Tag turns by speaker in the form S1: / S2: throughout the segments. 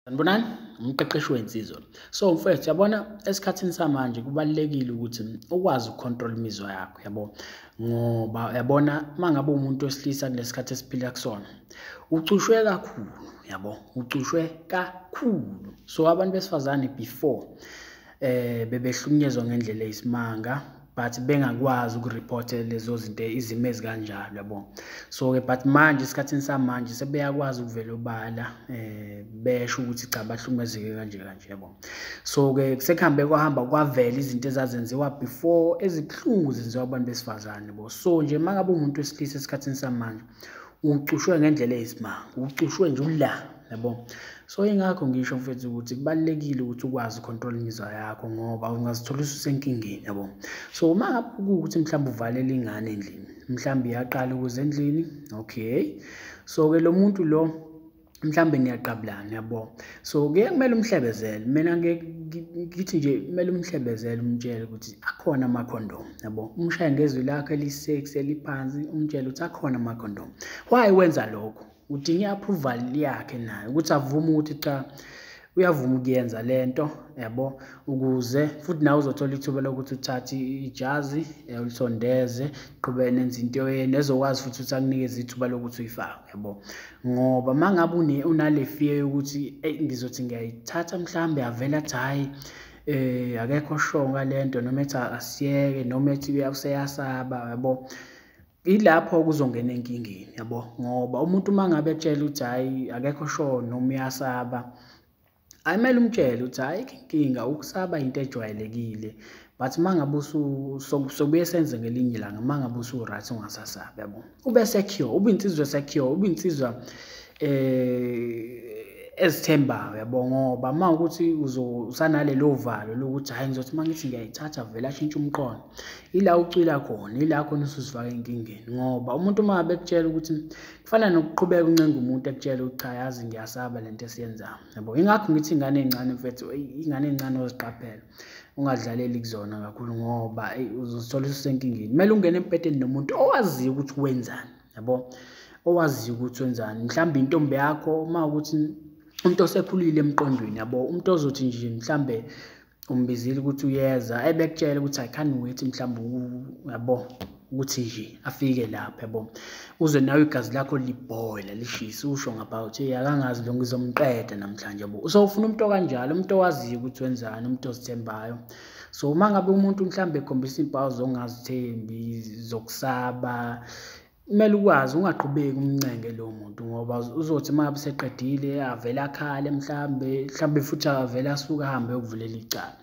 S1: Sanibonani, umqeqeshi wensizwa. So mfethu, yabona esikhathini samanje kubalulekile ukuthi ukwazi ukucontrol imizwa yakho, yabo, ngoba yabona uma ngabe umuntu wesilisa kulesi sikhathi esiphila kusona ucushwe kakhulu, yabo, ucushwe kakhulu. So abantu besifazane before bebehlukunyezwa ngendlela eyisimanga, but bengakwazi ukuripotha lezo zinto, izimo ezikanjalo, yabo. So-ke but manje esikhathini samanje sebeyakwazi ukuvela obala besho ukuthi cha, bahlukumezeke kanje kanje, yabo. So-ke sekuhambe kwahamba kwavela izinto ezazenziwa before ezibuhlungu zenziwa abantu besifazane, yabo. So nje uma ngabe umuntu wesilisa esikhathini samanje ucushwe ngendlela eyisimanga, ucushwe nje ula, yabo. So ingakho ngisho mfethu ukuthi kubalulekile ukuthi ukwazi ucontrol imizwa yakho, ngoba ungazithola ususenkingeni, yabo. So uma ngabe kuwukuthi mhlawumbe uvalela ingane endlini, mhlawumbe iyaqala ukuza endlini, okay. So-ke lo muntu lo mhlawumbe niyaqabulana, yabo. So kuye kumele umhlebezele, mina ngithi nje kumele umhlebezele, umtshele ukuthi akhona amakhondomu, yabo. Umshaye ngezwi lakho eli-sexy eliphansi, umtshele ukuthi akhona amakhondomu. Why wenza lokho? Udinga i-approval yakhe naye ukuthi avume ukuthi cha, uyavuma ukuyenza lento, yabo, ukuze futhi nawe uzothola ithuba lokuthi uthathe ijazi ulisondeze, qhubeke nenze into yenu ezokwazi futhi ukuthi akunikeze ithuba lokuthi uyifake, yabo. Ngoba uma ngabe unale fear yokuthi eyi ngizothi ngiyayithatha mhlawumbe avele athi hhayi akekho sure ngalento, noma ethi asiyeke, noma ethi useyasaba, yabo, ilapho kuzongena enkingeni, yabo. Ngoba umuntu uma ngabe etshela ukuthi hhayi akekho sure noma uyasaba, ayimele umtshele ukuthi hhayi ayikho inkinga, ukusaba into ejwayelekile, but uma ngabe sobuye senze ngelinye ilanga, uma ngabe usu-right ungasasabi, yabo, ube secure, ube insizwa secure, ube insizwa ezithembayo, yabo. Ngoba uma ukuthi usanalelo valo lokuthi hhayi ngizothi uma ngithi ngiyayithatha vele ashintshe umqondo, ila ucwila khona, ila khona usuzifaka enkingeni. Ngoba umuntu uma ngabe ekutshela ukuthi kufana nokuqhubeka uncenga umuntu ekutshela ukuthi cha, yazi ngiyasaba lento esiyenzayo, yabo. Ingakho ngithi ingane ey'ncane mfethu, ingane ey'ncane oziqaphela, ungadlaleli kuzona kakhulu, ngoba uzozithola ususenkingeni. Kumele ungene embhedeni nomuntu owaziyo ukuthi wenzani, yabo, owaziyo ukuthi wenzani. Mhlawumbe intombi yakho, uma ukuthi umuntu osekhulile emqondweni, yabo, umuntu ozothi nje mhlambe umbizile ukuthi uyeza, ebekutshela ukuthi I can't wait mhlambe, yabo, ukuthi nje afike lapha, yabo, uze nawe igazi lakho libhoyila lishisa, usho ngapha uthi hey akangazi lo ngizomqeda namhlanje, yabo. So ufuna umuntu okanjalo, umuntu owaziyo ukuthi wenzani, umuntu ozithembayo. So uma ngabe umuntu mhlambe ekhombisa impawu zokungazithembi, zokusaba, kumele ukwazi ungaqhubeki umncenge lowo muntu, ngoba uzothi uma ngabe seqedile avele akhale mhlambe futhi avele asuke ahambe ayokuvulela icala.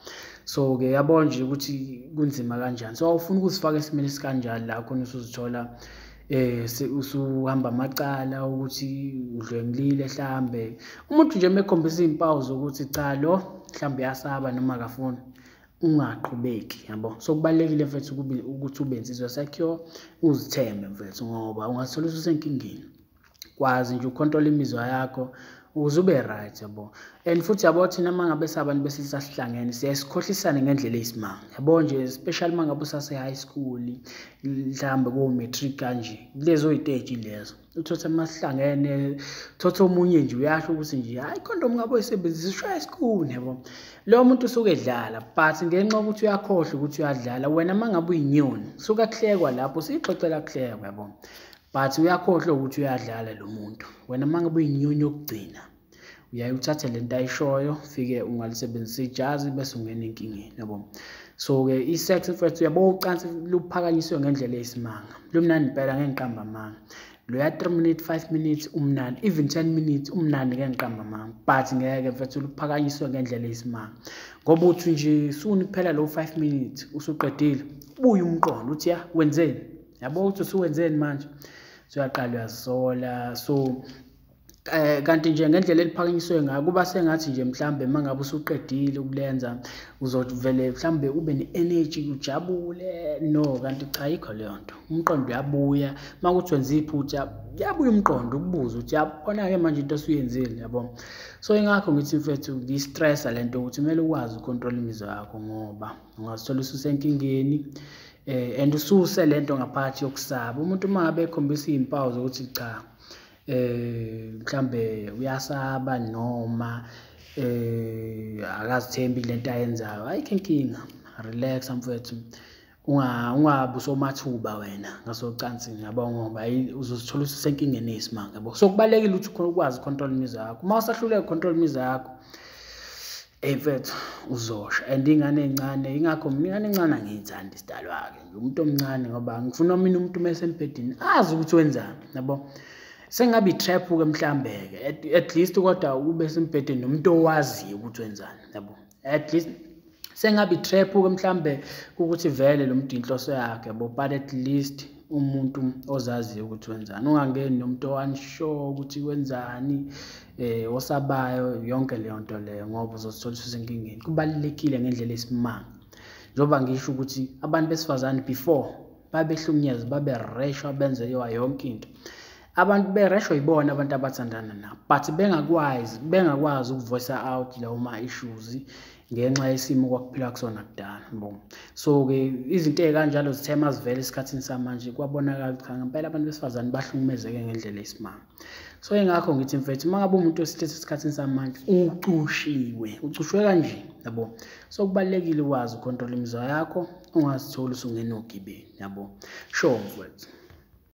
S1: So-ke yabo nje ukuthi kunzima kanjani. So awufuni ukuzifaka esimeni esikanjalo la khona usuzithola usuhamba amacala ukuthi udlwengulile mhlambe. Umuntu nje uma ekhombisa iy'mpawu zokuthi cha lo mhlambe uyasaba noma akafuni, ungaqhubeki, yabo. So kubalulekile mfethu ukuthi ube insizwa secure, uzithembe mfethu, ngoba ungazithola ususenkingeni. Kwazi nje ucontrol imizwa yakho ukuze ube right, yabo. And futhi yabo thina uma ngabe sabantu besilisa sihlangene siyaye sikhohlisane ngendlela eyisimanga, yabo nje, especially uma ngabe usase high school mhlambe ko-matric kanje, kulezo y'teji lezo uthothe uma sihlangene, uthothe omunye nje uyasho ukuthi nje hhayi ikhondomu ngabe uyisebenzisa ishaya school, yabo. Lowo muntu usuke edlala, but ngenxa yokuthi uyakhohlwa ukuthi uyadlala, wena uma ngabe uyinyoni suka kuhlekwa lapho, siyixoxela kuhlekwa, yabo, but uyakhohlwa ukuthi uyadlala lo muntu. Wena uma ngabe uyinyoni yokugcina uyaye uthathe lento ayishoyo, fike ungalisebenzisa ijazi bese ungena enkingeni, yabo. So-ke i-sex mfethu, uyabo, ucansi luphakanyiswe ngendlela eyisimanga, lumnandi impela, ngeke ngiqambe amanga. Loya 3 minutes, 5 minutes umnandi, even 10 minutes umnandi, ngeke ngiqambe amanga, but ngeke mfethu luphakanyiswe ngendlela eyisimanga, ngoba uthi nje soon kuphela lo 5 minutes usuqedile, ubuye umqondo uthi ya wenzeni, yabo, uthi usuwenzeni manje, usuyaqala uyazisola. So kanti nje ngendlela eliphakanyiswe ngayo kuba sengathi nje mhlambe uma ngabe usuqedile ukulenza uzovele mhlambe ube ne-energy ujabule. No, kanti cha, ayikho leyo nto. Umqondo uyabuya uma kuthi wenza iphutha, kuyabuya umqondo ukubuza ukuthi yabona-ke manje into osuyenzile, yabo. So ingakho ngithi mfethu ngiyistressa le nto ukuthi kumele ukwazi ucontrol imizwa yakho, ngoba ungazithola ususenkingeni. And ususe lento ngaphakathi yokusaba. Umuntu uma ngabe ekhombisa iy'mpawu zokuthi cha mhlambe uyasaba noma Akazithembi lento ayenzayo, ayikho inkinga, relax mfethu, ungabi usomathuba wena ngasocansini, yabo, ngoba uzozithola ususenkingeni eyisimanga, yabo. So kubalulekile ukuthi ukwazi uku-control imizwa yakho. Uma usahluleka uku-control imizwa yakho, eyi mfethu, uzosha. And iy'ngane ey'ncane, ingakho mina ingane encane angiyithandi sidalwa-ke nje, umuntu omncane, ngoba ngifuna mina umuntu uma esembhedeni azi ukuthi wenzani, yabo. Sengabe i-trap-ke mhlambe-ke, at least kodwa ube sembhedeni nomuntu owaziyo ukuthi wenzani, yabo. At least sengabe i-trap-ke mhlambe ukuthi vele lo muntu inhloso yakhe, yabo, but at least umuntu ozaziyo ukuthi wenzani. Ungangeni nomuntu o-unsure ukuthi wenzani, osabayo, yonke leyo nto leyo, ngoba uzozithola ususenkingeni. Kubalulekile ngendlela eyisimanga, njengoba ngisho ukuthi abantu besifazane before babehlukunyezwa, babereshwa, benzelwa yonke into. Abantu bereshwa yibona abantu abathandana nabo, but bengakwazi uku-voice out lawo ma-issues ngenxa yesimo okwakuphilwa kusona kudala, yabo. So-ke izinto ey'kanjalo zithe mazivela esikhathini samanje, kwabonakala ukuthi cha, ngempela abantu besifazane bahlukumezeke ngendlela eyisimanga. So yingakho ngithi mfethu, uma ngabe umuntu wesilisa esikhathini samanje ucushiwe, ucushwe kanje, yabo. So kubalulekile ukwazi uku-control imizwa yakho, ungazitholi usungena ogibeni, yabo. Sure mfethu.